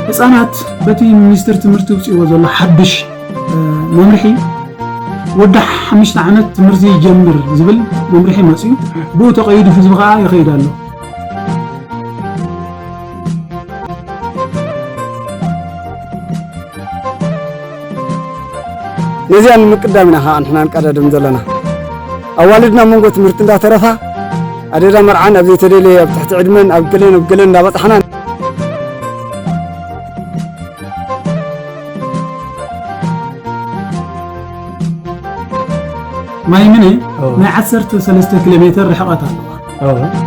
ህፃናት በቲ ሚኒስትር ትምህርቲ ውፅእዎ ዘሎ ሓድሽ መምርሒ ወዲ ሓሙሽተ ዓመት ትምህርቲ ይጀምር ዝብል መምርሒ መፅዩ፣ ብኡ ተቐይዱ ህዝቢ ከዓ ይኸይድ ኣሎ። ነዚኣ ንምቅዳም ኢና ከዓ ንሕና ንቀዳደም ዘለና። ኣዋልድና መንጎ ትምህርቲ እንዳተረፋ ኣደዳ መርዓን ኣብ ዘይተደለየ ኣብ ትሕቲ ዕድመን ኣብ ገለን ኣብ ገለን እንዳበፃሕና ማይ ምነ ናይ ዓሰርተ ሰለስተ ኪሎ ሜትር ርሕቐት ኣለዋ።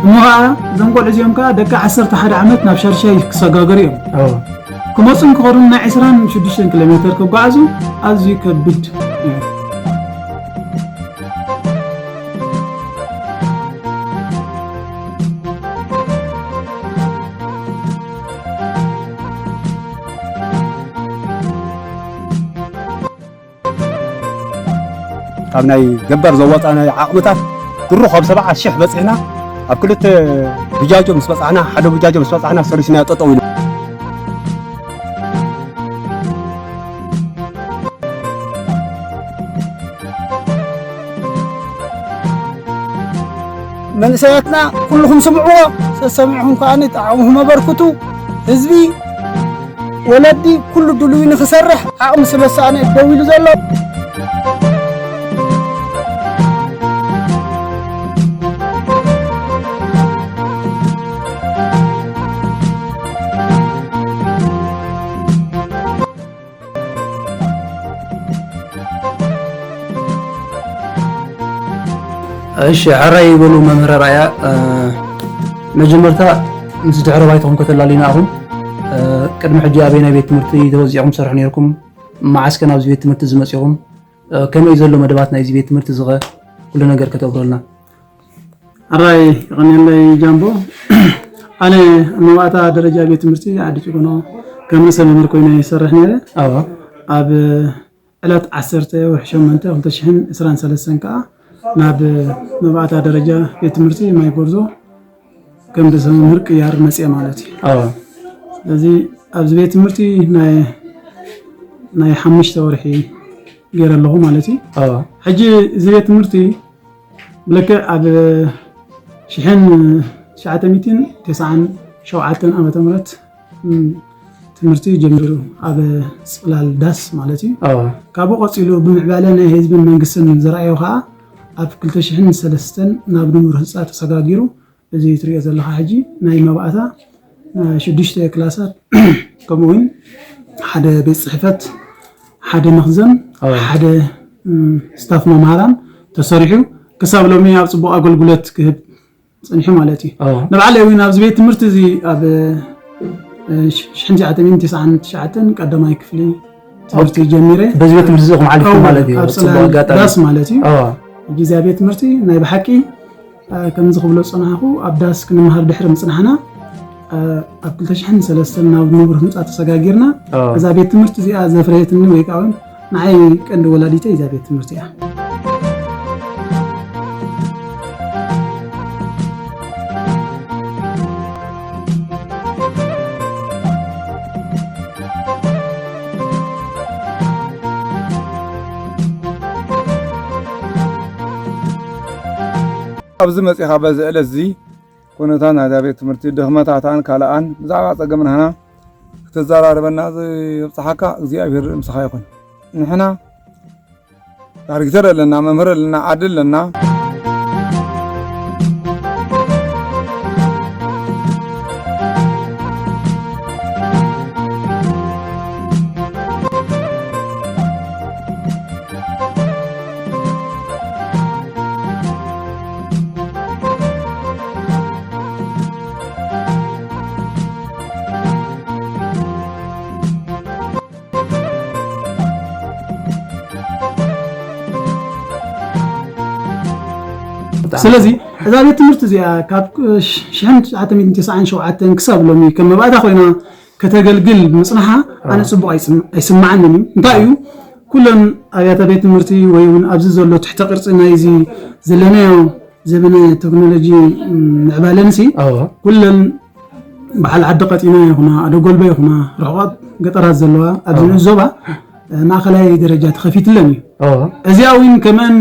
እሞ ከዓ እዞም ቆልዑ እዚኦም ከዓ ደቂ ዓሰርተ ሓደ ዓመት ናብ ሻድሻይ ክሰጋገሩ እዮም። ክመፁን ክኸዱን ናይ ዕስራን ሽዱሽተን ኪሎ ሜትር ክጓዓዙ ኣዝዩ ከብድ እዩ። ካብ ናይ ገባር ዘዋፃእናዮ ዓቕምታት ድሮ ካብ ሰብዓ ሽሕ በፂሕና ኣብ ክልተ ብጃጆ ምስ በፃሕና ሓደ ብጃጆ ምስ በፃሕና ሰሪስናዮ ጠጠው ኢሉ። መንእሰያትና ኩልኹም ስምዕዎ፣ ሰሰሚዕኹም ከኣ ጣዕምኹም ኣበርክቱ። ህዝቢ ወለዲ ኩሉ ድልዊ ንኽሰርሕ ዓቕሚ ስለ ዝሰኣነ ደው ኢሉ ዘሎ። እሺ፣ ሕራይ ይበሉ መምህር ኣርኣያ። መጀመርታ ምስ ድሕረ ባይታኹም ከተላልዩና ኢኹም። ቅድሚ ሕጂ ኣበየናይ ቤት ትምህርቲ ተወዚዕኩም ትሰርሑ ነይርኩም? መዓስ ከ ናብዚ ቤት ትምህርቲ እዚ መጺኹም? ከመይ ዘሎ መደባት ናይዚ ቤት ትምህርቲ እዚ ኸ ኩሉ ነገር ከተብረልና? ሕራይ የቐንየለይ ጃምቦ። ኣነ ኣብ መባእታ ደረጃ ቤት ትምህርቲ ዓዲ ጭጎኖ ከም ርእሰ መምህር ኮይነ ይሰርሕ ነይረ። ኣብ ዕለት ዓሰርተ ወርሒ ሸሞንተ ክልተ ሽሕን ዕስራን ሰለስተን ከኣ ናብ መባእታ ደረጃ ቤት ትምህርቲ ማይ ጎርዞ ከም ርእሰ መምህር ቅያር መፅየ ማለት እዩ። ስለዚ ኣብዚ ቤት ትምህርቲ ናይ ናይ ሓሙሽተ ወርሒ ገይረ ኣለኹ ማለት እዩ። ሕጂ እዚ ቤት ትምህርቲ ብልክዕ ኣብ ሽሕን ትሽዓተ ሚእትን ተስዓን ሸውዓተን ዓመተ ምህረት ትምህርቲ ጀሚሩ ኣብ ፅላል ዳስ ማለት እዩ። ካብኡ ቀፂሉ ብምዕባለ ናይ ህዝብን መንግስትን ዝረኣዮ ከዓ ኣብ ክልተ ሽሕን ሰለስተን ናብ ንቡር ህንፃ ተሰጋጊሩ እዚ ትሪኦ ዘለኻ ሕጂ ናይ መባእታ ሽዱሽተ ክላሳት ከምኡ እውን ሓደ ቤት ፅሕፈት ሓደ መኽዘን ሓደ ስታፍ መምሃራን ተሰሪሑ ክሳብ ሎሚ ኣብ ፅቡቕ ኣገልግሎት ክህብ ፀኒሑ ማለት እዩ። ንባዕለይ እውን ኣብዚ ቤት ትምህርቲ እዚ ኣብ ሽሕን ትሽዓተ ሚእትን ተስዓን ትሽዓተን ቀዳማይ ክፍሊ ትምህርቲ ጀሚረ። በዚ ቤት ትምህርቲ እዚ ኢኹም ዓሊፍኩም ማለት እዩ። ኣብ ፅቡቕ ኣጋጣሚ ዳስ ማለት እዩ። ሕጂ እዚኣ ቤት ትምህርቲ ናይ ብሓቂ ከምዚ ክብሎ ዝፀናሕኩ ኣብ ዳስ ክንመሃር ድሕሪ ምፅናሕና ኣብ ክልተ ሽሕን ሰለስተን ናብ ንቡር ህንፃ ተሰጋጊርና። እዛ ቤት ትምህርቲ እዚኣ ዘፍረየትኒ ወይ ከዓ እውን ንዓይ ቀንዲ ወላዲተይ እዛ ቤት ትምህርቲ እያ። ኣብዚ መጺኻ በዚ ዕለት እዚ ኩነታት ናይዛ ቤት ትምህርቲ ድኽመታታን ካልኣን ብዛዕባ ጸገም ናህና ክትዘራረበና ዘብጽሓካ እግዚኣብሔር ምሳኻ ይኹን። ንሕና ዳይሬክተር ኣለና፣ መምህር ኣለና፣ ዓዲ ኣለና። ስለዚ እዛ ቤት ትምህርቲ እዚኣ ካብ ሽሕን ትሽዓተ ሚእትን ተስዓን ሸውዓተን ክሳብ ሎሚ ከም መባእታ ኮይና ከተገልግል ምጽንሓ ኣነ ጽቡቕ ኣይስም- ኣይስምዓንን እዩ። እንታይ እዩ? ኩለን ኣብያተ ቤት ትምህርቲ ወይ እውን ኣብዚ ዘሎ ትሕተ ቅርጺ ናይዚ ዘለናዮ ዘበነ ቴክኖሎጂ ምዕባለንሲ ኩለን በዓል ዓዲ ቀጢና ይኹና ኣደጎልበ ይኹና ርሑቓት ገጠራት ዘለዋ ኣብዚ ንኡስ ዞባ ማእኸላይ ደረጃ ተኸፊትለን እዩ። እዚኣ እውን ከመን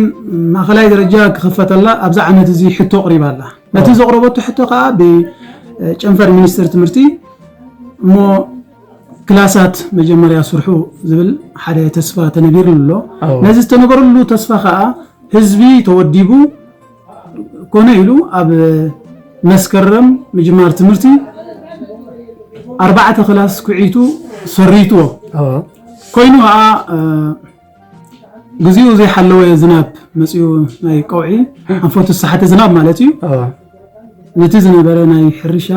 ማእኸላይ ደረጃ ክኽፈተላ ኣብዛ ዓመት እዚ ሕቶ ኣቕሪባ ኣላ። ነቲ ዘቕረበቶ ሕቶ ከዓ ብጨንፈር ሚኒስትር ትምህርቲ እሞ ክላሳት መጀመርያ ስርሑ ዝብል ሓደ ተስፋ ተነቢሩ ኣሎ። ነዚ ዝተነበረሉ ተስፋ ከዓ ህዝቢ ተወዲቡ ኮነ ኢሉ ኣብ መስከረም ምጅማር ትምህርቲ ኣርባዕተ ክላስ ኩዒቱ ሰሪትዎ ኮይኑ ከዓ ግዜኡ ዘይሓለወ ዝናብ መፂኡ ናይ ቀውዒ ኣንፈቱ ዝሰሓተ ዝናብ ማለት እዩ። ነቲ ዝነበረ ናይ ሕርሻ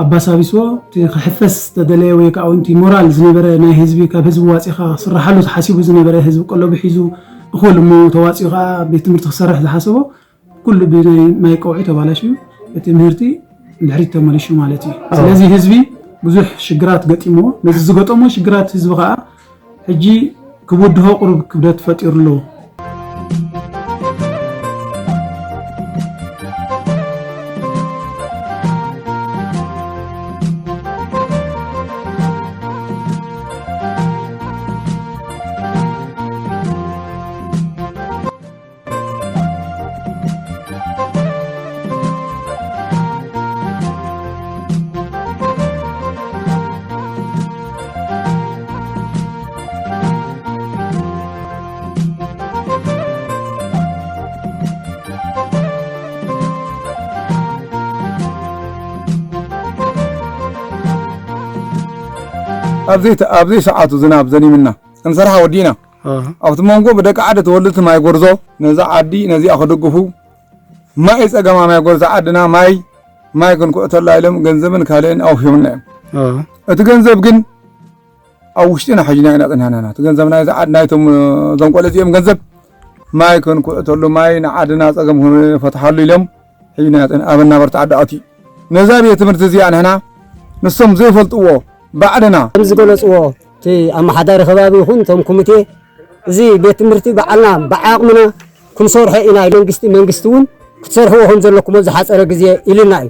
ኣባሳቢስዎ እቲ ክሕፈስ ዝተደለየ ወይ ከዓ እውን እቲ ሞራል ዝነበረ ናይ ህዝቢ ካብ ህዝቢ ዋፂኻ ክስርሓሉ ተሓሲቡ ዝነበረ ህዝቢ ቀለቡ ሒዙ እኹል እሞ ተዋፂኡ ከዓ ቤት ትምህርቲ ክሰርሕ ዝሓሰቦ ኩሉ ብናይ ማይ ቀውዒ ተባላሽዩ እቲ ምህርቲ ንድሕሪት ተመሊሹ ማለት እዩ። ስለዚ ህዝቢ ብዙሕ ሽግራት ገጢምዎ ነዚ ዝገጠሞ ሽግራት ህዝቢ ከዓ ሕጂ ክብድሆ ቁሩብ ክብደት ፈጢሩ ኣለዎ። ኣብ ዘይሰዓቱ ዝናብ ዘኒምና ክንሰርሓ ወዲእና ኣብቲ መንጎ ብደቂ ዓዲ ተወልድቲ ማይ ጎርዞ ነዛ ዓዲ ነዚኣ ክድግፉ ማይ ጸገማ ማይ ጎርዞ ዓድና ማይ ማይ ክንኩዕተላ ኢሎም ገንዘብን ካልእን ኣውፊዮምና እዮም። እቲ ገንዘብ ግን ኣብ ውሽጥና ሒዝና ኢና ጽኒሕና። እቲ ገንዘብ ናይ ዝዓድ ናይቶም እዞም ቆልዑ እዚኦም ገንዘብ ማይ ክንኩዕተሉ ማይ ንዓድና ጸገም ክንፈትሓሉ ኢሎም ሒዝና ኢና ጽኒሕና። ኣብ ኣናበርቲ ዓዲ ኣትዩ ነዛ ቤት ትምህርቲ እዚኣ ንሕና ንሶም ዘይፈልጥዎ ባዕድና ከም ዝገለጽዎ እቲ ኣመሓዳሪ ከባቢ ይኹን እቶም ኮሚቴ እዚ ቤት ትምህርቲ በዓልና ብዓቕምና ክንሰርሖ ኢና። መንግስቲ መንግስቲ እውን ክትሰርሕዎ ከም ዘለኩም ኣብ ዝሓፀረ ግዜ ኢልና እዩ።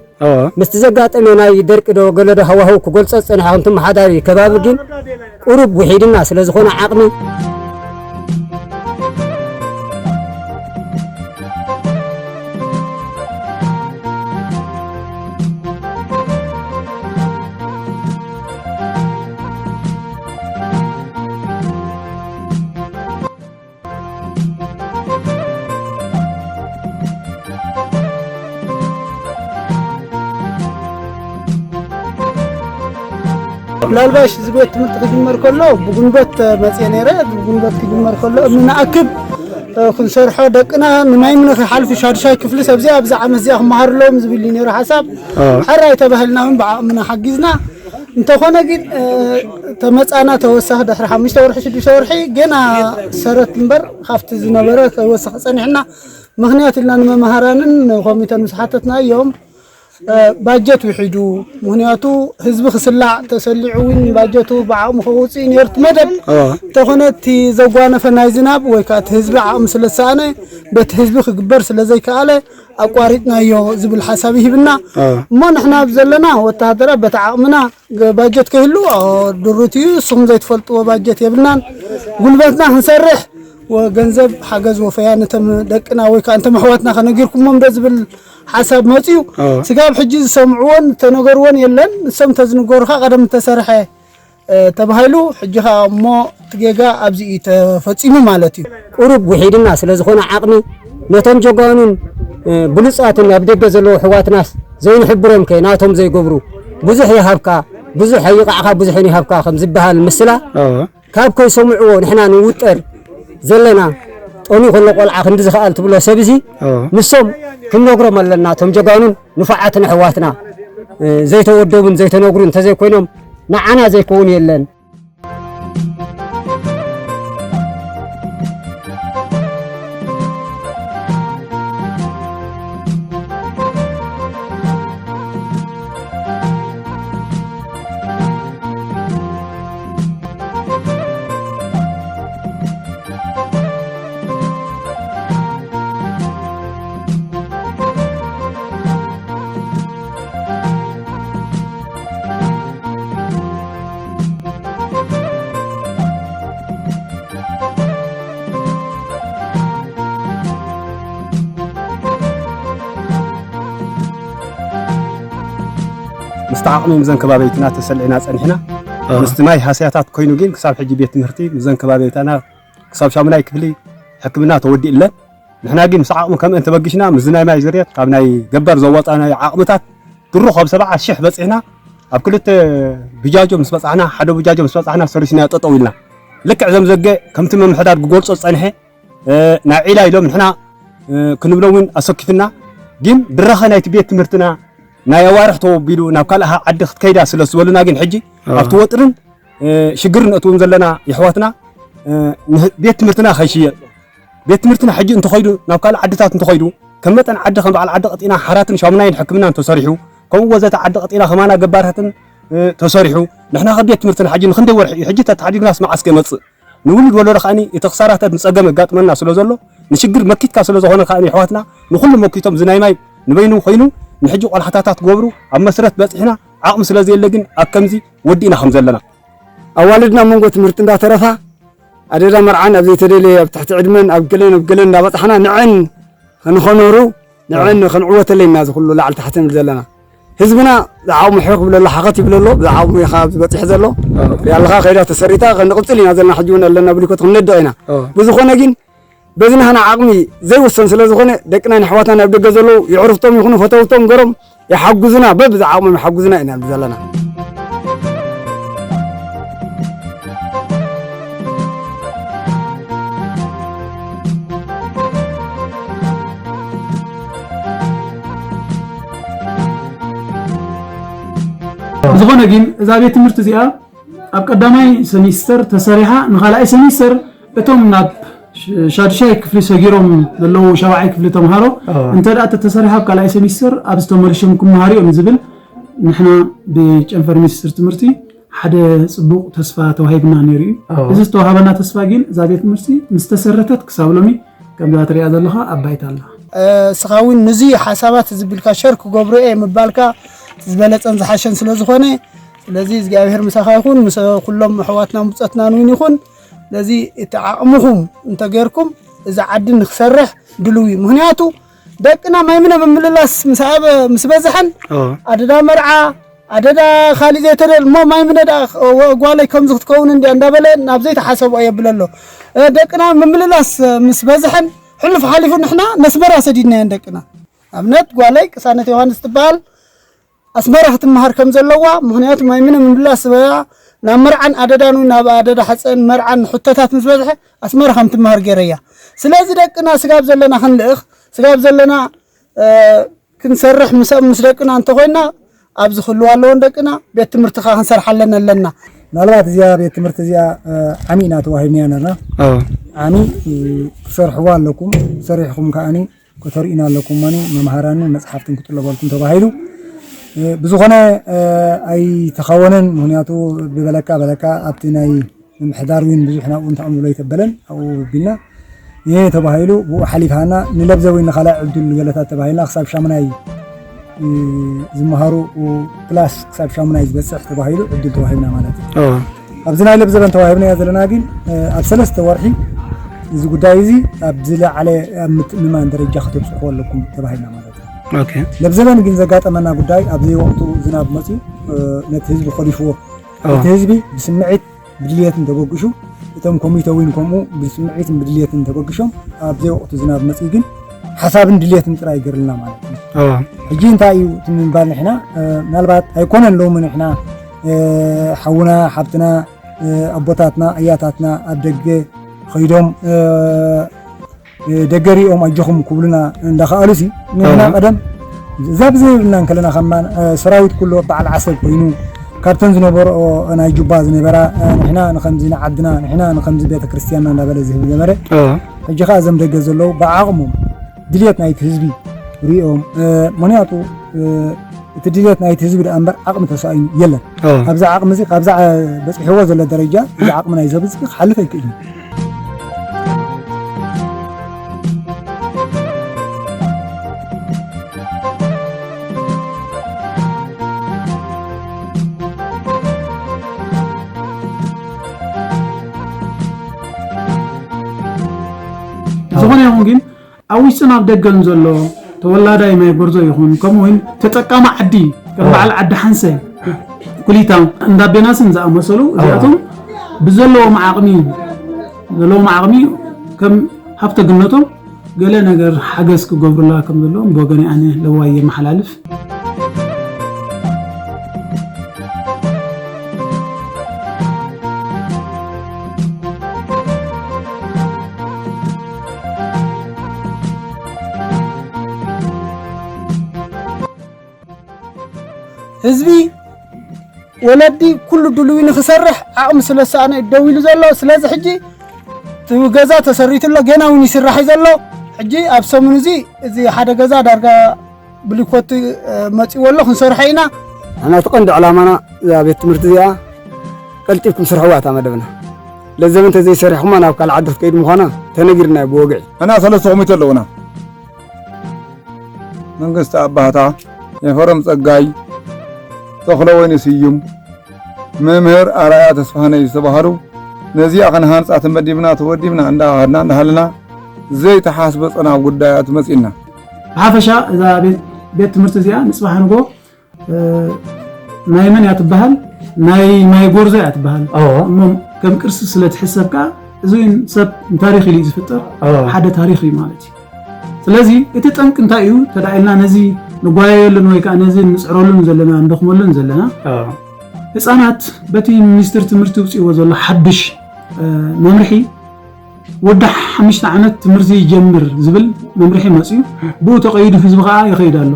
ምስቲ ዘጋጠመ ናይ ደርቂ ዶ ገለ ዶ ሃዋህው ክገልፆ ዝፀንሐ ከምቲ ኣመሓዳሪ ከባቢ ግን ቁሩብ ውሒድና ስለ ዝኾነ ዓቕሚ ምናልባሽ እዚ ቤት ትምህርቲ ክጅመር ከሎ ብጉልበት መፅየ ነይረ። ብጉልበት ክጅመር ከሎ እምኒ ንኣክብ ክንሰርሖ ደቅና ንማይ ምነ ከይሓልፉ ሻድሻይ ክፍሊ ሰብዚ ኣብዚ ዓመት እዚኣ ክመሃሩ ኣለዎም ዝብል እዩ ነይሩ ሓሳብ። ሕራይ ተባሂልና እውን ብዓቕምና ሓጊዝና እንተኾነ ግን ተመፃና ተወሳኺ ድሕሪ ሓሙሽተ ወርሒ ሽዱሽተ ወርሒ ገና ሰረት እምበር ካብቲ ዝነበረ ከይወሰኸ ፀኒሕና ምኽንያት ኢልና ንመምሃራንን ንኮሚተን ምስ ሓተትናዮም ባጀት ውሒዱ ምኽንያቱ ህዝቢ ክስላዕ ተሰሊዑ እውን ባጀቱ ብዓቕሙ ከውፅእ ነርት መደብ እንተኾነ እቲ ዘጓነፈ ናይ ዝናብ ወይ ከዓ እቲ ህዝቢ ዓቕሚ ስለዝሰኣነ በቲ ህዝቢ ክግበር ስለዘይከኣለ ኣቋሪጥናዮ ዝብል ሓሳብ ይህብና። እሞ ንሕና ኣብ ዘለና ወተሃደራት በቲ ዓቕምና ባጀት ከይህሉ ድሩት እዩ። ንስኹም ዘይትፈልጥዎ ባጀት የብልናን። ጉልበትና ክንሰርሕ ወገንዘብ ሓገዝ ወፈያ ነቶም ደቅና ወይ ከዓ እንቶም ኣሕዋትና ከነጊርኩሞም ዶ ዝብል ሓሳብ መፅዩ። ስጋብ ሕጂ ዝሰምዕዎን ተነገርዎን የለን። ንሶም ተዝንገሩካ ቀደም ተሰርሐ ተባሂሉ ሕጂ ከዓ እሞ እቲ ጌጋ ኣብዚ እዩ ተፈፂሙ ማለት እዩ። ቁሩብ ውሒድና ስለ ዝኾነ ዓቕሚ ነቶም ጀጋኑን ብሉፃትን ኣብ ደገ ዘለዉ ኣሕዋትናስ ዘይንሕብሮም ከ ናቶም ዘይገብሩ ብዙሕ ይሃብካ ብዙሕ ኣይቃዕካ ብዙሕን ይሃብካ ከም ዝበሃል ምስላ ካብ ከይሰምዕዎ ንሕና ንውጠር ዘለና ጠምዩ ከሎ ቆልዓ ክንዲ ዝኸኣል ትብሎ ሰብ እዚ ንሶም ክንነግሮም ኣለና። እቶም ጀጋኑን ንፉዓትን ኣሕዋትና ዘይተወደቡን ዘይተነግሩ እንተዘይኮይኖም ንዓና ዘይከውን የለን። ዓቕሚ ምስዘን ከባበይትና ተሰሊዕና ጸኒሕና። ምስቲ ማይ ሃስያታት ኮይኑ ግን ክሳብ ሕጂ ቤት ትምህርቲ ምስዘን ከባበይታና ክሳብ ሻሙናይ ክፍሊ ሕክምና ተወዲእለን። ንሕና ግን ምስ ዓቕሚ ከምአን ተበጊስና ምስዚ ናይ ማይ ዝርየት ካብ ናይ ገባር ዘዋጻናዮ ዓቕምታት ድሮ ካብ ሰብዓ ሽሕ በጺሕና ኣብ ክልተ ብጃጆ ምስ በጻሕና፣ ሓደ ብጃጆ ምስ በጻሕና ሰሪስና ጠጠው ኢልና። ልክዕ ዘምዘገ ከምቲ ምምሕዳር ክገልጾ ዝጸንሐ፣ እ፣ ናይ ዒላ ኢሎም ንሕና፣ እ፣ ክንብሎ እውን ኣሰኪፍና። ግን ድረኸ ናይቲ ቤት ትምህርትና ናይ ኣዋርሕ ተወቢሉ ናብ ካልእ ዓዲ ክትከይዳ ስለ ዝበሉና ግን ሕጂ ኣብቲ ወጥርን፣ እ፣ ሽግርን ነእትዎም ዘለና የሕዋትና፣ እ፣ ንህ-፣ ቤት ትምህርትና ከይሽየጥ፣ ቤት ትምህርትና ሕጂ እንተኸይዱ ናብ ካልእ ዓድታት እንተኸይዱ ከም መጠን ዓዲ ከም በዓል ዓዲ ቀጢና ሓራትን ሻሙናይን ሕክምናን ተሰሪሑ ከምኡ ወዘተ ዓዲ ቀጢና ከማና ገባራትን፣ እ፣ ተሰሪሑ ንሕና ከ ቤት ትምህርትና ሕጂ ንክንደይ ወርሒ እዩ ሕጂ ተተሓዲግናስ መዓስ ከይመጽእ ንውሉድ ወለዶ ከኣኒ እቲ ክሳራታት ንጸገም የጋጥመና ስለ ዘሎ ንሽግር መኪትካ ስለ ዝኾነ ከኣኒ ኣሕዋትና ንኹሉ መኪቶም እዚ ናይ ማይ ንበይኑ ኮይኑ ንሕጂ ቆላሕታታት ክገብሩ ኣብ መስረት በጺሕና ዓቕሚ ስለ ዘየለ ግን ኣብ ከምዚ ወዲእና ከም ዘለና ኣዋልድና ኣብ መንጎ ትምህርቲ እንዳተረፋ ኣደዳ መርዓን ኣብ ዘይተደለየ ኣብ ትሕቲ ዕድመን ኣብ ገለን ኣብ ገለን እንዳበጻሕና ንዐን ንኸነሩ ንዕን ክንዕወተለይ ኢና እዚ ኩሉ ላዕሊ ታሕቲ ንብል ዘለና። ህዝብና ዝዓቕሙ ሕኽ ይብለሎ፣ ሓኸት ይብለሎ፣ ብዝዓቕሙ ኢኻ ኣብዚ በጺሑ ዘሎ። ሪኣለኻ ከይዳ ተሰሪታ ክንቕጽል ኢና ዘለና ሕጂ እውን ኣለና ብሊኮት ክንነድቕ ኢና። ብዝኾነ ግን በዚ ናህና ዓቕሚ ዘይውሰን ስለ ዝኾነ ደቅና ንኣሕዋትና ኣብ ደገ ዘለዉ የዕሩኽቶም ይኹኑ ፈተውቶም ገሮም ይሓግዙና፣ በብዝዓቕሞም ይሓግዙና ኢና ንብል ዘለና። ዝኾነ ግን እዛ ቤት ትምህርቲ እዚኣ ኣብ ቀዳማይ ሰሚስተር ተሰሪሓ ንኻልኣይ ሰሚስተር እቶም ናብ ሽ-፣ ሻዱሻይ ክፍሊ ሰጊሮም ዘለዉ ሻብዓይ ክፍሊ ተምሃሮ እንተ ደኣ ተተሰሪሓ ኣብ ካልኣይ ሰሚስተር ኣብዚ ተመሊሾም ክመሃሩ እዮም ዝብል ንሕና ብጨንፈር ሚኒስትሪ ትምህርቲ ሓደ ጽቡቕ ተስፋ ተዋሂብና ነይሩ እዩ። እዚ ዝተዋሃበና ተስፋ ግን እዛ ቤት ትምህርቲ ምስ ተሰረተት ክሳብ ሎሚ ከምዛ ትሪኣ ዘለኻ ኣብ ባይታ ኣላ። እ፣ እስኻ እውን ንዚ ሓሳባት እዚ ቢልካ ሸር ክገብሮ እየ ምባልካ ዝበለጸን ዝሓሸን ስለ ዝኾነ፣ ስለዚ እግዚኣብሔር ምሳኻ ይኹን፣ ምስ ኩሎም ኣሕዋትናን ብጾትናን እውን ይኹን። ስለዚ እቲ ዓቕምኹም እንተጌርኩም እዚ ዓዲ ንክሰርሕ ድልው እዩ። ምኽንያቱ ደቅና ማይምነ ምምልላስ ምስ ኣበ-፣ ምስ በዝሐን ኣዎ። ኣደዳ መርዓ፣ ኣደዳ ካሊእ ዘይተደል እሞ ማይምነ ደኣ ወ-፣ ጓለይ ከምዚ ክትከውን እንድያ እንዳበለ ናብ ዘይተሓሰቦ የብል ኣሎ። እ፣ ደቅና ምምልላስ ምስ በዝሐን ሕሉፍ ሓሊፉ ንሕና ነስመራ ሰዲድናየን ደቅና። ኣብነት ጓለይ ቅሳነት ዮሃንስ ትበሃል ኣስመራ ክትመሃር ከም ዘለዋ፣ ምኽንያቱ ማይምነ ምምላስ ስበያ ናብ መርዓን ኣደዳን እውን ናብ ኣደዳ ሓፀን መርዓን ሕቶታት ምስ በዝሐ ኣስመራ ከም ትመሃር ገይረያ። ስለዚ ደቅና ስጋብ ዘለና ክንልእኽ፣ ስጋብ ዘለና፣ እ፣ ክንሰርሕ ምስ፣ ምስ ደቅና እንተኾይና ኣብዚ ክህልዋ ኣለዎን ደቅና ቤት ትምህርቲ ኸዓ ክንሰርሓለን ኣለና። ምናልባት እዚኣ ቤት ትምህርቲ እዚኣ፣ እ፣ ዓሚ ኢና ተዋሂብናያ ነርና። ኣዎ። ዓሚ፣ እ፣ ክትሰርሕዋ ኣለኩም፣ ሰሪሕኹም ከዓኒ ከተርእዩና ኣለኩም፣ ማኒ መምሃራንን መጽሓፍትን ክጥለበልኩም ተባሂሉ። እ፣ ብዝኾነ፣ እ፣ ኣይተኸወነን። ምኽንያቱ ብበለካ በለካ ኣብቲ ናይ ምምሕዳር እውን ብዙሕ ናብኡ እንተቕምብሎ ኣይተበለን። ኣብኡ ቢልና ይሄ ተባሂሉ ብኡ ሓሊፍሃና ንለብዘ ወይ ንኻልኣይ ዕድል ገለታት ተባሂልና ክሳብ ሻሙናይ፣ እ፣ ዝመሃሩ ክላስ ክሳብ ሻሙናይ ዝበጽሕ ተባሂሉ ዕድል ተዋሂብና ማለት እዩ። ኣዎ። ኣብዚ ናይ ለብዘበን ተዋሂብናዮ ዘለና ግን፣ እ፣ ኣብ ሰለስተ ወርሒ እዚ ጉዳይ እዚ ኣብ ዝለዓለ ኣብ ምትእምማን ደረጃ ከተብጽሕዎ ኣለኩም ተባሂልና ማለት እዩ። ኦኬ። ለብዘበን ግን ዘጋጠመና ጉዳይ ኣብ ዘይወቕቱ ዝናብ መጽዩ፣ እ፣ ነቲ ህዝቢ ኮሊፍዎ። ኣዎ። እቲ ህዝቢ ብስምዒት ብድልየትን ተበግሹ፣ እቶም ኮሚተ እውን ከምኡ ብስምዒትን ብድልየትን ተበግሾም ኣብ ዘይወቕቱ ዝናብ መጽዩ ግን ሓሳብን ድልየትን ጥራይ ይገርልና ማለት እዩ። ኣዎ። ሕጂ እንታይ እዩ እቲ ምባል ንሕና፣ እ፣ ምናልባት ኣይኮነን ሎሚ ንሕና፣ እ፣ ሓውና፣ ሓብትና፣ እ፣ ኣቦታትና፣ ኣያታትና ኣብ ደገ ኸይዶም፣ እ፣ እ፣ ደገ ሪኦም ኣጆኹም ክብሉና እንዳኸኣሉሲ፣ ንሕና ኣዎ። ቀደም እዛ ብዘይብልና እንከለና ከማን፣ እ፣ ሰራዊት ኩሉ በዓል ዓሰብ ኮይኑ ካብተን ዝነበርኦ ናይ ጁባ ዝነበራ፣ እ፣ ንሕና ንኸምዚ ንዓድና፣ ንሕና ንኸምዚ ቤተ ክርስቲያንና እንዳበለ ዝህብ ዝነበረ፣ ኣዎ። ሕጂ ኸኣ እዞም ደገ ዘለዉ ብዓቕሞም ድልየት ናይቲ ህዝቢ ሪኦም፣ እ፣ ምኽንያቱ፣ እ፣ እቲ ድልየት ናይቲ ህዝቢ ደኣ እምበር ዓቕሚ ተሳኢኑ የለን። ኣዎ። ኣብዚ ዓቕሚ እዚ፣ ካብዛ፣ እ፣ በጺሕዎ ዘሎ ደረጃ፣ እዚ ዓቕሚ ናይዚ ህዝቢ እዚ ክሓልፍ ኣይክእልን። ዝኾነ ይኹን ግን ኣብ ውሽጥን ኣብ ደገን ዘሎ ተወላዳይ ማይ ጎርዞ ይኹን፣ ከምኡ እውን ተጠቃሚ ዓዲ፣ ከም ኣዎ። በዓል ዓዲ ሓንሰ፣ ኩሊታ፣ እንዳ ቤናስን ዝኣመሰሉ እዚኣቶም ብዘለዎም ዓቕሚ ዘለዎም ዓቕሚ ከም ሃብተ ግነቶም ገለ ነገር ሓገዝ ክገብሩላ ከም ዘለዎም ብወገነይ ኣነ ለዋይ የመሓላልፍ። ህዝቢ ወለዲ ኩሉ ድልዊ ንክሰርሕ ዓቕሚ ስለ ዝሰኣነ እዩ ደው ኢሉ ዘሎ። ስለዚ ሕጂ እቲ ገዛ ተሰሪቱ ኣሎ፣ ገና እውን ይስራሕ እዩ ዘሎ። ሕጂ ኣብ ሰሙን እዚ እዚ ሓደ ገዛ ዳርጋ ብሊኮት መፂዎ ኣሎ፣ ክንሰርሖ ኢና። ንሕና እቲ ቀንዲ ዕላማና እዛ ቤት ትምህርቲ እዚኣ ቀልጢፍኩም ስርሕዋ እታ መደብና። ለዘብ እንተዘይሰሪሕኩማ ናብ ካልእ ዓዲ ክትከይድ ምዃና ተነጊርና እዩ ብወግዒ። ሕና ሰለስተ ኮሚቴ ኣለውና። መንግስቲ ኣባህታ፣ ኤፍረም ጸጋይ፣ ተኽለወይኒ ስዩም፣ መምህር ኣርኣያ ተስፋሃነይ ዝተባህሉ፣ ነዚኣ ክንሃንጻ ተመዲብና ተወዲብና እንዳኸድና እንዳሃለና ዘይተሓስበ ጸናብ ጉዳያት መጺእና። ብሓፈሻ እዛ ቤት፣ ቤት ትምህርቲ እዚኣ ንጽባሕ ንጎ፣ እ፣ ናይ መን እያ ትበሃል? ናይ ማይ ጎርዞ እያ ትበሃል። እዎ። እሞ ከም ቅርሲ ስለ ትሕሰብ ከኣ እዚ እውን ሰብ ንታሪኽ ኢሉ እዩ ዝፍጠር። እዎ። ሓደ ታሪኽ እዩ ማለት እዩ። ስለዚ እቲ ጠንቂ እንታይ እዩ? ተዳኢልና ነዚ ንጓየየሉን ወይ ከዓ ነዚ ንጽዕረሉን ዘለና፣ እንደኽመሉን ዘለና፣ እዎ። ህፃናት በቲ ሚኒስትሪ ትምህርቲ ውፅእዎ ዘሎ ሓዱሽ፣ እ፣ መምርሒ ወዲ ሓሙሽተ ዓመት ትምህርቲ ይጀምር ዝብል መምርሒ መፅዩ፣ ብኡ ተቐይዱ ህዝቢ ከዓ ይኸይድ ኣሎ።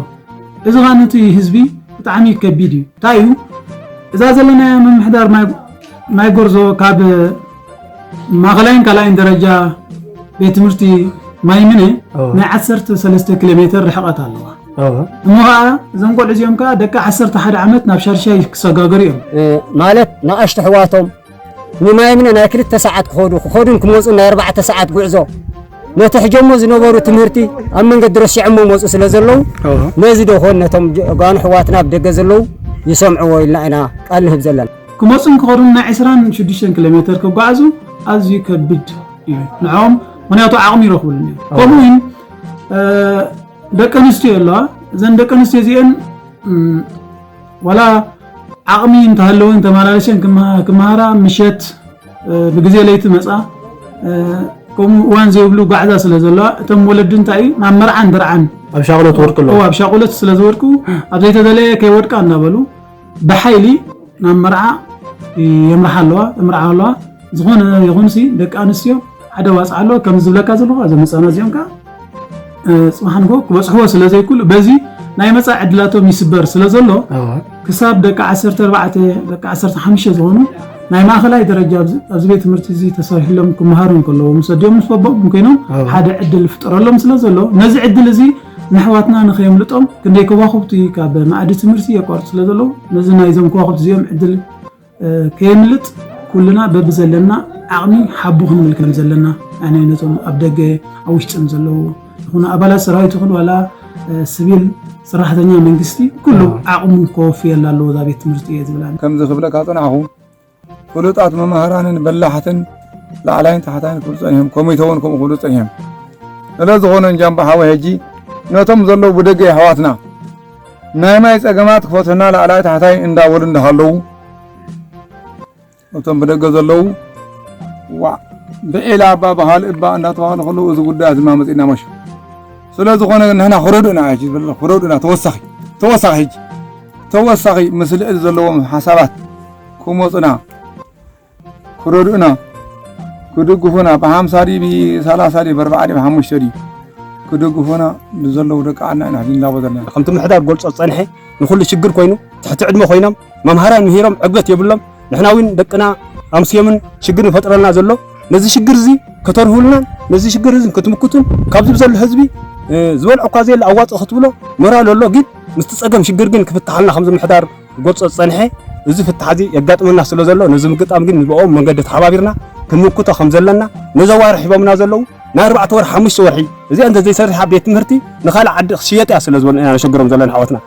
እዚ ከዓ ነቲ ህዝቢ ብጣዕሚ ከቢድ እዩ። እንታይ እዩ? እዛ ዘለናያ ምምሕዳር ማይ፣ ማይ ጎርዞ ካብ ማእኸላይን ካልኣይን ደረጃ ቤት ትምህርቲ ማይምነ፣ ኦ። ናይ ዓሰርተ ሰለስተ ኪሎ ሜትር ርሕቐት ኣለዋ። ኦ። እሞ ከዓ እዞም ቆልዑ እዚኦም ከዓ ደቂ ዓሰርተ ሓደ ዓመት ናብ ሻድሻይ ክሰጋገሩ እዮም። እ፣ ማለት ንኣሽቱ ኣሕዋቶም ንማይምነ ናይ ክልተ ሰዓት ክኸዱ፣ ክኸዱን ክመፁን ናይ ኣርባዕተ ሰዓት ጉዕዞ። ነቲ ሕጀሞ ዝነበሩ ትምህርቲ ኣብ መንገዲ ረሲዖሞ መፁ ስለ ዘለዉ፣ ኦ። ነዚ ዶ ኾን ነቶም ጀ-፣ ጓኑ ኣሕዋትና ኣብ ደገ ዘለዉ ይሰምዕዎ ኢልና ኢና ቃል ንህብ ዘለና። ክመፁን ክኸዱን ናይ ዕስራን ሽዱሽተን ኪሎ ሜትር ክጓዓዙ ኣዝዩ ከብድ እዩ ንዕኦም፣ ምኽንያቱ ዓቕሚ ይረኽብሉ እዮም። ኦ። ከምኡ እውን፣ እ፣ ደቂ ኣንስትዮ ኣለዋ። እዘን ደቂ ኣንስትዮ እዚአን፣ እም፣ ዋላ ዓቕሚ እንተሃለወን ተመላልሸን ክመሃ-፣ ክመሃራ ምሸት፣ እ፣ ብግዜ ለይቲ መጻ፣ እ፣ ከምኡ እዋን ዘይብሉ ጓዕዛ ስለ ዘለዋ፣ እቶም ወለዲ እንታይ እዩ፣ ናብ መርዓን ድርዓን ኣብ ሻቕሎት ወድቁ ኣለዋ። እዎ፣ ኣብ ሻቕሎት ስለ ዝወድቁ፣ ኣብ ዘይተደለየ ከይወድቃ እናበሉ፣ ብሓይሊ ናብ መርዓ የምርሓ ኣለዋ፣ የምርሓ ኣለዋ። ዝኾነ ይኹንሲ ደቂ ኣንስትዮ ሓደ ዋፅዓ ኣሎ፣ ከም ዝብለካ ዘለኹ፣ እዞም ህፃናት እዚኦም ከዓ፣ እ፣ ፅባሕ ንግሆ ክበፅሕዎ ስለ ዘይክእሉ፣ በዚ ናይ መፃኢ ዕድላቶም ይስበር ስለ ዘሎ፣ እወ። ክሳብ ደቂ ዓሰርተ ኣርባዕተ፣ ደቂ ዓሰርተ ሓሙሽተ ዝኾኑ ናይ ማእኸላይ ደረጃ ኣብዚ፣ ኣብዚ ቤት ትምህርቲ እዚ ተሰሪሕሎም ክመሃሩ እንከለዉ፣ ምስ ኣዲኦም ምስ በቦኦም ኮይኖም እወ። ሓደ ዕድል ፍጠረሎም ስለ ዘሎ፣ ነዚ ዕድል እዚ ንኣሕዋትና ንኸየምልጦም፣ ክንደይ ከዋኽብቲ ካብ መኣዲ ትምህርቲ የቋርፁ ስለ ዘለዉ፣ ነዚ ናይዞም ከዋኽብቲ እዚኦም ዕድል፣ እ፣ ከየምልጥ ኩልና በብዘለና ዓቕሚ ሓቡ ክንብል ከም ዘለና፣ ኣነ ነቶም ኣብ ደገ ኣብ ውሽጥን ዘለዉ ይኹኑ ኣባላት ሰራዊት ይኹን ዋላ፣ እ፣ ስቪል ሰራሕተኛ መንግስቲ ኩሉ ኣዎ። ዓቕሙ ከወፍየላ ኣለዎ እዛ ቤት ትምህርቲ እየ ዝብል ኣነ። ከምዚ ክብለካ ጽናሕኹ፣ ፍሉጣት መማህራንን በላሕትን ላዕላይን ታሕታይን ክብሉ ጸኒሖም፣ ኮሚተ እውን ከምኡ ክብሉ ጸኒሖም። ስለ ዝኾነ እንጃምባ ሓወይ፣ ሕጂ ነቶም ዘለዉ ብደገ የሕዋትና ናይ ማይ ጸገማት ክፈትሑና ላዕላይ ታሕታይ እንዳበሉ እንዳሃለዉ፣ እቶም ብደገ ዘለዉ፣ ዋዕ፣ ብዒላ እባ ብኻልእ እባ እንዳተባሃሉ ከለዉ፣ እዚ ጉዳይ እዚ ድማ መጺእና መሹ። ስለ ዝኾነ ንሕና ክረድኡና ሕጂ ዝበለ፣ ክረድኡና ተወሳኺ፣ ተወሳኺ ሕጂ፣ ተወሳኺ ምስ ልዕሊ ዘለዎም ሓሳባት ክመጹና፣ ክረድኡና፣ ክድግፉና፣ ብሓምሳ ድዩ፣ ብሰላሳ ድዩ፣ ብኣርባዓ ድዩ፣ ብሓሙሽተ ድዩ፣ ክድግፉና ንዘለዉ ደቂ ዓድና ኢና ሕጂ ንላቦ ዘለና። ከምቲ ምሕዳር ገልጾ ዝጸንሐ፣ ንኹሉ ሽግር ኮይኑ፣ ትሕቲ ዕድመ ኮይኖም፣ መምሃራን ምሂሮም ዕግበት የብሎም። ንሕና እውን ደቅና ኣምስዮምን ሽግር ይፈጥረልና ዘሎ። ነዚ ሽግር እዚ ከተርሁልናን፣ ነዚ ሽግር እዚ ክትምክቱን፣ ካብዚ ብዘሎ ህዝቢ፣ እ፣ ዝበልዖ እኳ ዘየለ ኣዋጽኦ ክትብሎ ሞራል ኣሎ፣ ግን ምስቲ ጸገም ሽግር ግን ክፍትሓልና ከምዚ ምሕዳር ክገልጾ ዝጸንሐ፣ እዚ ፍታሕ እዚ የጋጥመና ስለ ዘሎ፣ ነዚ ምግጣም ግን ንብኦም መንገዲ ተሓባቢርና ክንምክቶ ከም ዘለና፣ ነዚ ኣዋርሕ ሂቦምና ዘለዉ፣ ናይ ኣርባዕተ ወርሒ፣ ሓሙሽተ ወርሒ፣ እዚኣ እንተ ዘይሰሪሓ ቤት ትምህርቲ ንኻልእ ዓዲ ክሽየጥ እያ ስለ ዝበሉና ኢና ነሸግሮም ዘለና ኣሕዋትና።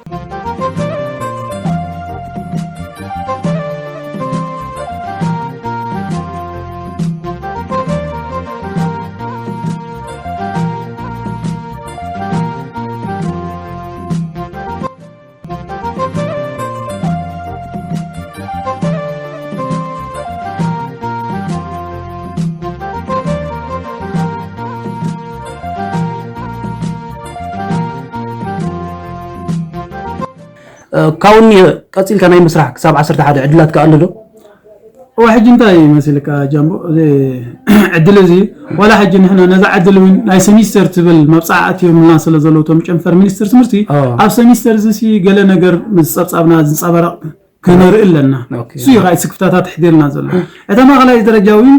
ካብኡ ቀፂልካ ናይ ምስራሕ ክሳብ ዓሰርተ ሓደ ዕድላት ከ ኣሎ ዶ? እዋ ሕጂ እንታይ ይመስልካ ጃምቦ፣ እዚ ዕድል እዚ ዋላ ሕጂ ንሕና ነዛ ዕድል እውን ናይ ሰሚስተር ትብል መብፃዕ ኣትዮምልና ስለ ዘለዉ እቶም ጨንፈር ሚኒስትር ትምህርቲ፣ ኣብ ሰሚስተር እዚ ሲ ገለ ነገር ምስ ፀብፃብና ዝንፀባረቕ ክነርኢ ኣለና። እሱ እዩ ከዓ ስክፍታታት ሕዲርና ዘሎ። እታ ማእኸላይ ደረጃ እውን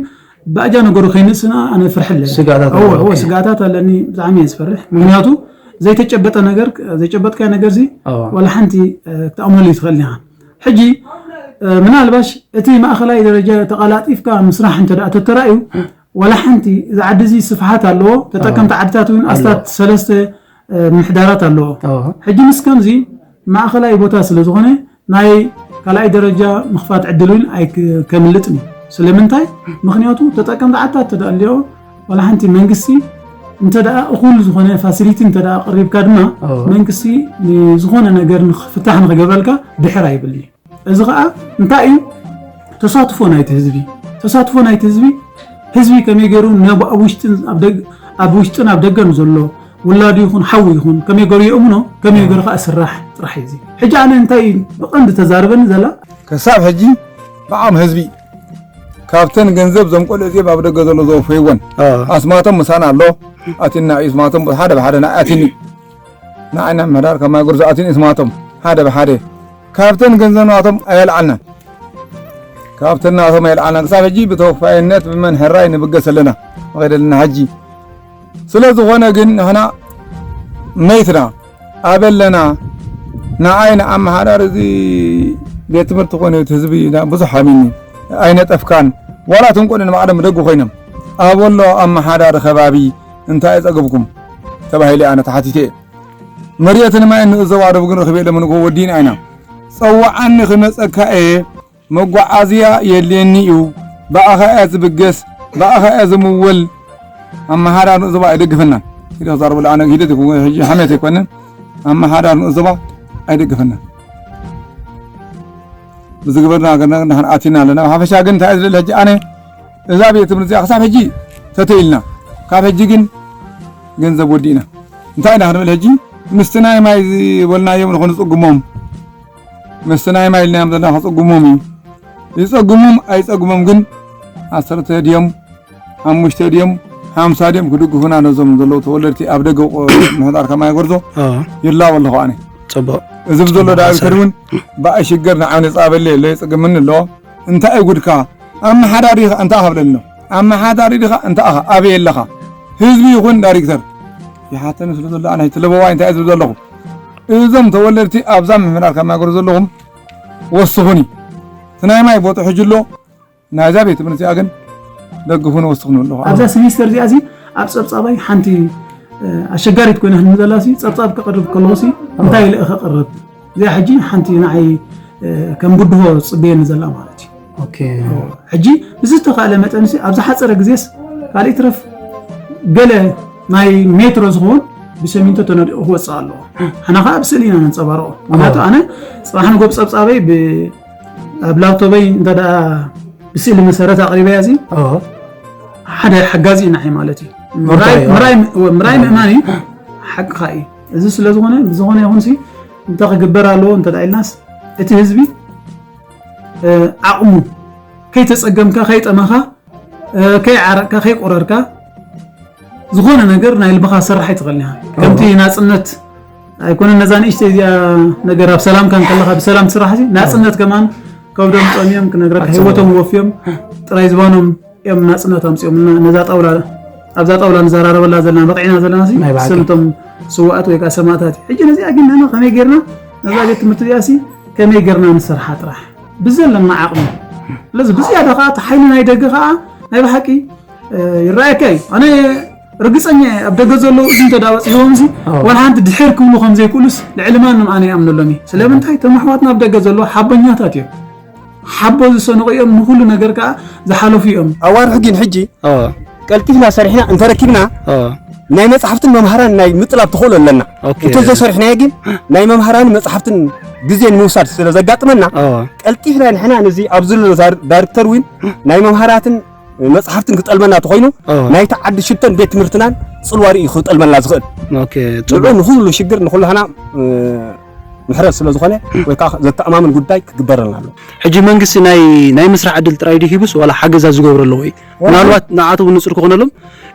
ብኣጃ ነገሩ ከይንእስና ኣነ ፍርሒ ኣለኒ። ስጋታት ኣለኒ። ስጋታት ኣለኒ፣ ብጣዕሚ እየ ዝፈርሕ። ምክንያቱ ዘይተጨበጠ ነገር፣ ዘይጨበጥካዮ ነገር ሲ ዋላ ሓንቲ ክትኣምነሉ ይትኽእል ኢኻ። ሕጂ ምናልባሽ እቲ ማእኸላይ ደረጃ ተቐላጢፍካ ምስራሕ እንተ ደኣ ተተራእዩ፣ ዋላ ሓንቲ እዚ ዓዲ እዚ ስፍሓት ኣለዎ፣ ተጠቀምቲ ዓድታት እውን ኣስታት ሰለስተ ምሕዳራት ኣለዎ። ሕጂ ምስ ከምዚ ማእኸላይ ቦታ ስለ ዝኾነ ናይ ካልኣይ ደረጃ ምኽፋት ዕድል እውን ኣይከምልጥን እዩ። ስለምንታይ? ምክንያቱ ተጠቀምቲ ዓድታት እንተ ደኣ ኣልዮ ዋላ ሓንቲ መንግስቲ እንተ ደኣ እኹል ዝኾነ ፋሲሊቲ እንተ ደኣ ኣቕሪብካ ድማ መንግስቲ ንዝኾነ ነገር ፍታሕ ንክገብረልካ ድሕር ኣይብልን እዩ። እዚ ከዓ እንታይ እዩ? ተሳትፎ ናይቲ ህዝቢ፣ ተሳትፎ ናይቲ ህዝቢ፣ ህዝቢ ከመይ ገይሩ ኣብ ውሽጥን ኣብ ደገን ዘሎ ውላዱ ይኹን ሓዉ ይኹን ከመይ ገይሩ የእምኖ፣ ከመይ ገይሩ ከዓ ስራሕ ጥራሕ እዩ። ሕጂ ኣነ እንታይ ብቐንዲ ተዛርበኒ ዘላ ክሳብ ሕጂ ብዓም ህዝቢ ካብተን ገንዘብ ዘም ቆልዑ እዚኦም ኣብ ደገ ዘሎ ዘወፈይወን ኣስማቶም ምሳና ኣሎ። ኣቲና እዩ ኣስማቶም ሓደ ብሓደ ንኣቲኒ ንዓይና ምሕዳር ከማይ ጉርዞ ኣቲኒ ኣስማቶም ሓደ ብሓደ ካብተን ገንዘብ ናቶም ኣየልዓልናን። ካብተን ናቶም ኣየልዓልናን። ክሳብ ሕጂ ብተወፋይነት ብመን ሕራይ ንብገስ ኣለና። መኸደልና ሕጂ ስለ ዝኾነ ግን ንሕና መይትና ኣበለና ንዓይ ንኣመሓዳሪ እዚ ቤት ትምህርቲ ኮነ እቲ ህዝቢ ብዙሕ ኣሚኒ ኣይነጠፍካን። ዋላ እቶም ቆልዑ ንባዕሎም ደጉ ኮይኖም ኣበሎ ኣመሓዳሪ ከባቢ እንታይ ጸገብኩም ተባሂለ ኣነ ተሓቲተ። መሬትን ማይን ንእዘባ ደብ ግን ረኽበ የለ ምንኮ ወዲን ኣይና ጸዋዓኒ ክመጸካ እየ መጓዓዝያ የድልየኒ እዩ፣ ብኣኻ እያ ዝብገስ፣ ብኣኻ እያ ዝምወል። ኣመሓዳሪ ንኡስ ዞባ ኣይደግፈናን። ሂደ ክዛረበሉ ኣነ ሂደ ሕጂ ሓሜት ኣይኮነን። ኣመሓዳሪ ንኡስ ዞባ ኣይደግፈናን። ብዝግበርና ገርና ንሕና ኣቲና ኣለና። ብሓፈሻ ግን እንታይ ዝደሊ ሕጂ ኣነ እዛ ቤት ትምህርቲ እዚኣ ክሳብ ሕጂ ተተኢልና ካብ ሕጂ ግን ገንዘብ ወዲእና እንታይ ኢና ክንብል ሕጂ ምስቲ ናይ ማይ ዝበልናዮም ንኾኑ ዝፅጉሞም መስተ ናይ ማይ ኢልናዮም ዘለና ከፀጉሞም እዩ። ይፀጉሞም ኣይፀጉሞም ግን ዓሰርተ ድዮም ሓሙሽተ ድዮም ሓምሳ ድዮም ክድግፉና ነዞም ዘለዉ ተወለድቲ ኣብ ደገ ምሕዳር ከማይ ጎርዞ ይላቦ ኣለኹ ኣነ። ፅቡቕ። እዚ ብዘሎ ዳይሬክተር እውን ብኣይ ሽገር ንዓኒ ፃበለ ኣሎ ይፅግምኒ ኣለዎ። እንታይ እዩ ጉድካ? ኣመሓዳሪ ዲኻ እንታይ ኣኻ ብለኒ ኣሎ። ኣመሓዳሪ ዲኻ እንታይ ኣኻ ኣበይ ኣለኻ? ህዝቢ ይኹን ዳይሬክተር ይሓተኒ ስለ ዘሎ ኣነ ትለበዋይ እንታይ ዝብል ዘለኹ እዞም ተወለድቲ ኣብዛ ምምሕዳር ከማይ ጎርዞ ዘለኹም ወስኹኒ። እቲ ናይ ማይ ቦጥ ሕጂ ኣሎ ናይዛ ቤት ትምህርቲ እዚኣ ግን ደግፉኒ ወስኹኒ ኣለኹ። ኣብዛ ስሚስተር እዚኣ እዚ ኣብ ጸብጻባይ ሓንቲ ኣሸጋሪት ኮይና ህልሚ ዘላ ሲ ጸብጻብ ከቕርብ ከለኹ ሲ እንታይ ኢለ ከቕርብ እዚኣ ሕጂ ሓንቲ ንዓይ ከም ብድሆ ጽበየኒ ዘላ ማለት እዩ። ኦኬ። ሕጂ ብዝተኻእለ መጠን ሲ ኣብ ዝሓጸረ ግዜስ ካልእ ይትረፍ ገለ ናይ ሜትሮ ዝኸውን ብሰሚንቶ ተነዲቑ ክወፅእ ኣለዎ። ሓና ከዓ ብስእሊ ኢና ነንፀባርቆ። ምክንያቱ ኣነ ፅባሕ ንጎብ ፀብፃበይ ብ- ኣብ ላፕቶበይ እንተ ደኣ ብስእሊ መሰረት ኣቕሪበያ እዚ ሓደ ሓጋዚ ኢና ማለት እዩ። ምራይ ምእማን እዩ። ሓቅኻ እዩ። እዚ ስለ ዝኾነ ብዝኾነ ይኹን ሲ እንተ ክግበር ኣለዎ እንተ ደኣ ኢልናስ እቲ ህዝቢ ዓቕሙ ከይተፀገምካ ከይጠመኻ ከይዓረቅካ ከይቆረርካ ዝኾነ ነገር ናይ ልብኻ ሰራሕ ኣይትኽእልን ኢኻ። ከምቲ ናፅነት ኣይኮነን ነዛ ንእሽተይ እዚኣ ነገር ኣብ ሰላምካ እንከለኻ ብሰላም ትስራሕ ሲ ናፅነት ከማን ከብዶም ጠምዮም ክነግረካ ህይወቶም ወፍዮም ጥራይ ዝባኖም እዮም ናፅነት ኣምፅኦምልና ነዛ ጣውላ ኣብዛ ጣውላ ንዘራረበላ ዘለና በቂዕና ዘለና ሲ ናይ ብሓቂ። ስምቶም ስዋኣት ወይ ከዓ ሰማእታት እዩ። ሕጂ ነዚኣ ግን ንሕና ከመይ ጌርና ነዛ ቤት ትምህርቲ እዚኣ ሲ ከመይ ጌርና ንሰርሓ ጥራሕ ብዘለና ዓቕሚ ስለዚ ብዝያዳ ከዓ እቲ ሓይሊ ናይ ደገ ከዓ ናይ ብሓቂ ይረኣየካ እዩ ኣነ ርግፀኛ እየ ኣብ ደገ ዘለዉ እዚ እንተ ዳ በፂሕዎም ሲ ዋላ ሓንቲ ድሕር ክብሉ ከም ዘይክእሉስ ልዕሊ ማንም ኣነ ይኣምነሎም እየ ስለምንታይ እቶም ኣሕዋትና ኣብ ደገ ዘለዉ ሓበኛታት እዮም ሓቦ ዝሰንቑ እዮም ንኩሉ ነገር ከዓ ዝሓለፉ እዮም ኣዋርሑ ግን ሕጂ ቀልጢፍና ሰሪሕና እንተረኪብና ናይ መፅሓፍትን መምሃራን ናይ ምጥላብ ተኽእሎ ኣለና እንተዘይሰሪሕናዮ ግን ናይ መምሃራን መፅሓፍትን ግዜ ንምውሳድ ስለ ዘጋጥመና ቀልጢፍና ንሕና ነዚ ኣብዚ ዘሎ ዳይሬክተር እውን ናይ መምሃራትን መፅሓፍትን ክጠልመና ተኮይኑ ናይቲ ዓዲ ሽቶን ቤት ትምህርትናን ፅልዋ ርእዩ ክጠልመና ዝኽእል ፅልኡ ንኩሉ ሽግር ንኩላህና ምሕረት ስለ ዝኾነ ወይ ከዓ ዘተኣማምን ጉዳይ ክግበረልና ኣሎ። ሕጂ መንግስቲ ናይ ናይ ምስራሕ ዕድል ጥራይ ድዩ ሂቡስ ዋላ ሓገዛ ዝገብሮ ኣለዎ እዩ? ምናልባት ንዓቶም ንጹር ክኾነሎም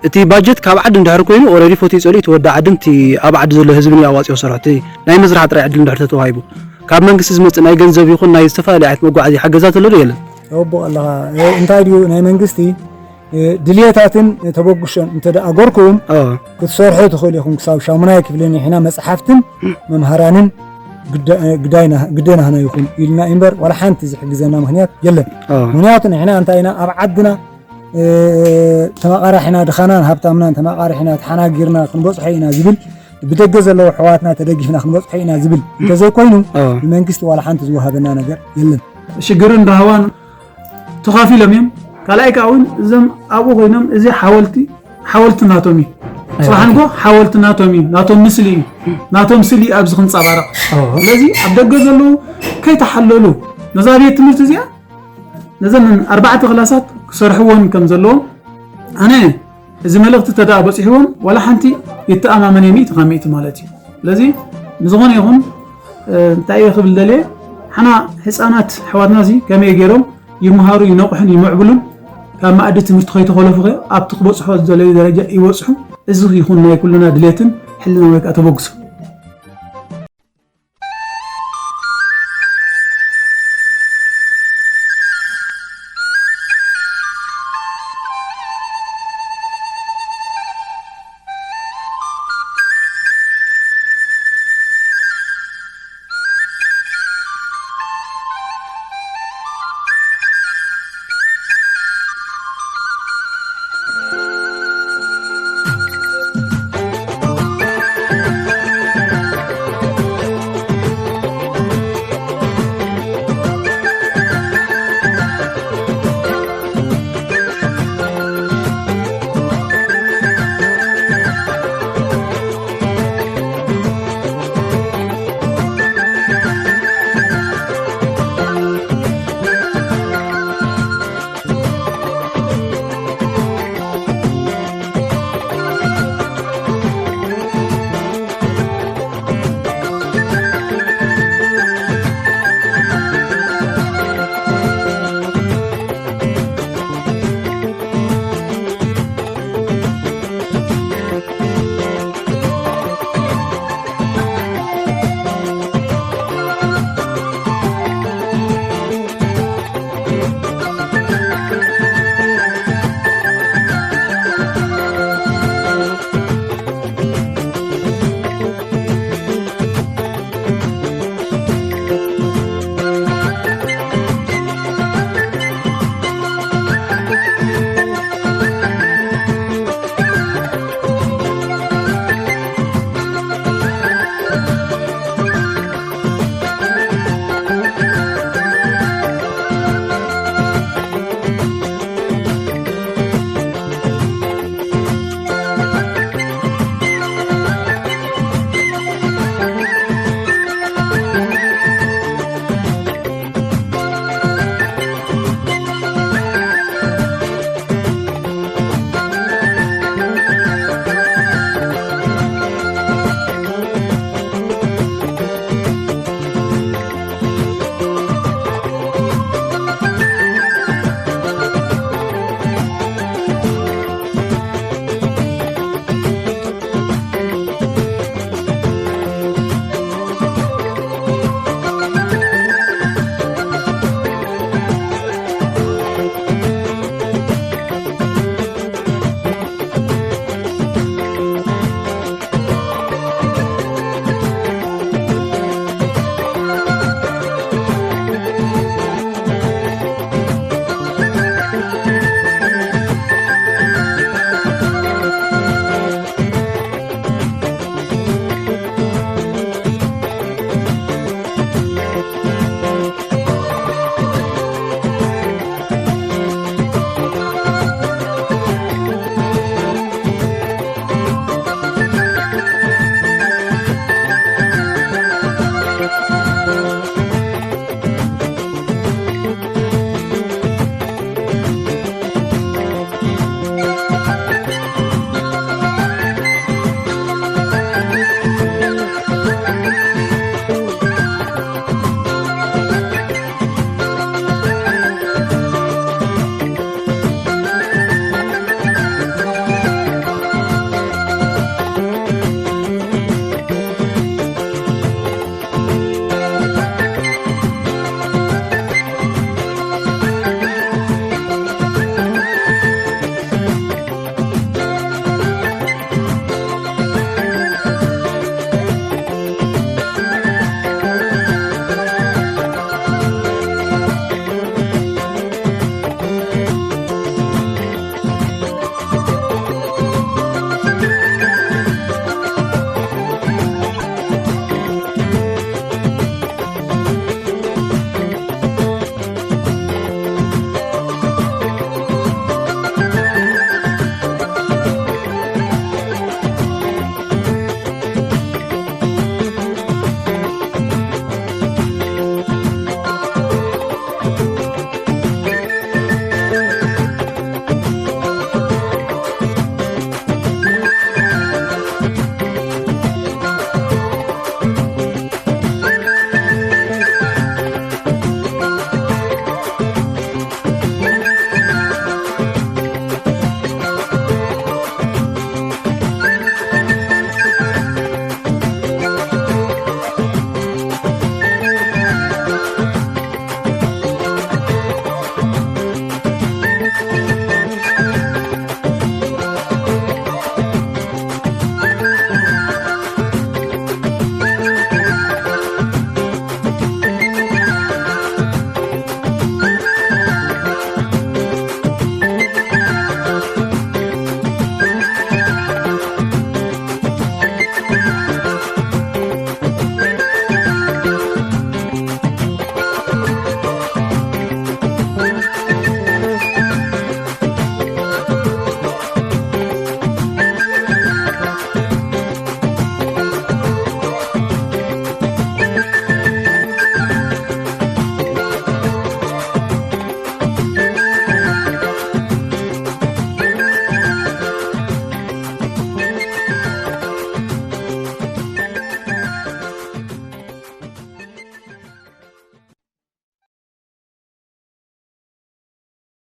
እቲ ባጀት ካብ ዓዲ እንድሕር ኮይኑ ኦረዲ ፎቲ ጸሉ እቲ ወዲ ዓድን እቲ ኣብ ዓዲ ዘሎ ህዝብን ኣዋጽኦ ሰርሖ እቲ ናይ ምስራሕ ጥራይ ዕድል እንድሕር ተተዋሂቡ ካብ መንግስቲ ዝመጽእ ናይ ገንዘብ ይኹን ናይ ዝተፈላለዩ ዓይነት መጓዓዝያ ሓገዛ ተሎ ዶ የለን? ተወቦ ኣለኻ። እንታይ ድዩ ናይ መንግስቲ ድልየታትን ተበግሶን እንተ ደኣ ገርኩም ክትሰርሑ ትኽእሉ ኢኹም። ክሳብ ሻሙናይ ክፍሊ ንሕና መጽሓፍትን መምሃራንን ግዳይና ግደናህና ይኹን ኢልና እምበር ዋላ ሓንቲ ዝሕግዘና ምክንያት የለን። ምክንያቱ ንሕና እንታይ ኢና ኣብ ዓድና ተመቓራሒና ድኻናን ሃብታምናን ተመቓሪሕና ተሓናጊርና ክንበጽሖ ኢና ዝብል ብደገ ዘለዉ ኣሕዋትና ተደጊፍና ክንበጽሖ ኢና ዝብል እንተዘይኮይኑ ብመንግስቲ ዋላ ሓንቲ ዝወሃበና ነገር የለን። ሽግርን ራህዋን ተኻፊሎም እዮም። ካልኣይ ከዓ እውን እዞም ኣብኡ ኮይኖም እዚ ሓወልቲ ሓወልቲ ናቶም እዩ። ፅባሕ ንጎ ሓወልቲ ናቶም እዩ። ናቶም ምስሊ እዩ። ናቶም ስሊ ኣብዚ ክንፀባረቕ። ስለዚ ኣብ ደገ ዘለዉ ከይተሓለሉ ነዛ ቤት ትምህርቲ እዚኣ ነዘን ኣርባዕተ ክላሳት ክሰርሕዎን ከም ዘለዎም ኣነ እዚ መልእኽቲ ተደኣ በፂሕዎም ዋላ ሓንቲ ይተኣማመን እየ ሚእቲ ካብ ሚእቲ ማለት እዩ። ስለዚ ብዝኾነ ይኹን እንታይ እየ ክብል ደልየ ሓና ህፃናት ኣሕዋትና እዚ ከመይ ገይሮም ይምሃሩ ይነቕሑን ይምዕብሉን ካብ መኣዲ ትምህርቲ ከይተኾለፉ ከ ኣብቲ ክበፅሖ ዝደለዩ ደረጃ ይበፅሑ። እዚ ይኹን ናይ ኩልና ድሌትን ሕልና ወይ ከዓ ተበግሶ።